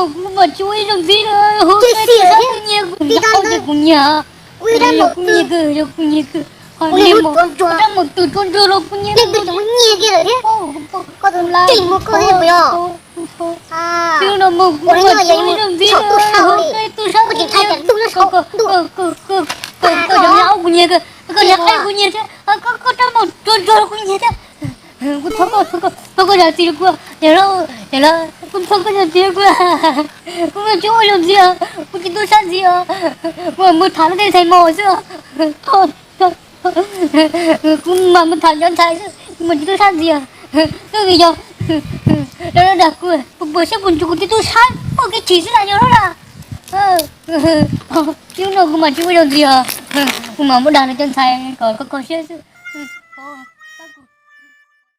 mas kuv mas tsis ua ib zaug ntxiv lawm. Kuv nyiag, kuv nyiag, yog kuv nyiag kawg, yog kuv nyiag kawg. Ho niag maum, rab maum twm tsuas ntsuag los kuv nyiag, kuv nyiag kiag lawm thiab. Koj tus ntxim hlub koj thiab puas yog? Tub no mas kuv mas tsis ua ib zaug ntxiv lawm. Tub sab, koj niag aub kuv nyiag kawg, koj niag qaib kuv nyiag thiab, koj rab maum tsuas ntsuag los kuv nyiag thiab. Kuv thov koj, thov koj, thov koj zam txim rau kuv, niam hlob, niam hlob, kuv thov koj zam txim rau kuv. Kuv mas tsis ua ib zaug ntxiv os, kuv tsis tub sab ntxiv os. Kuv mam mus tham lub tej ntxhais mos xwb os. Kuv mam mus tham cov ntxhais xwb, kuv mas tsis tub sab ntxiv os. Twb vim yog lawv dag kuv, puas puas siab puas ntsws kuv tsis tub sab, muaj kev chim xwb na yog lawm. Hnub no kuv mas tsis ua ib zaug ntxiv os. Kuv mam muab dag rau cov ntxhais kom kho kho siab xwb.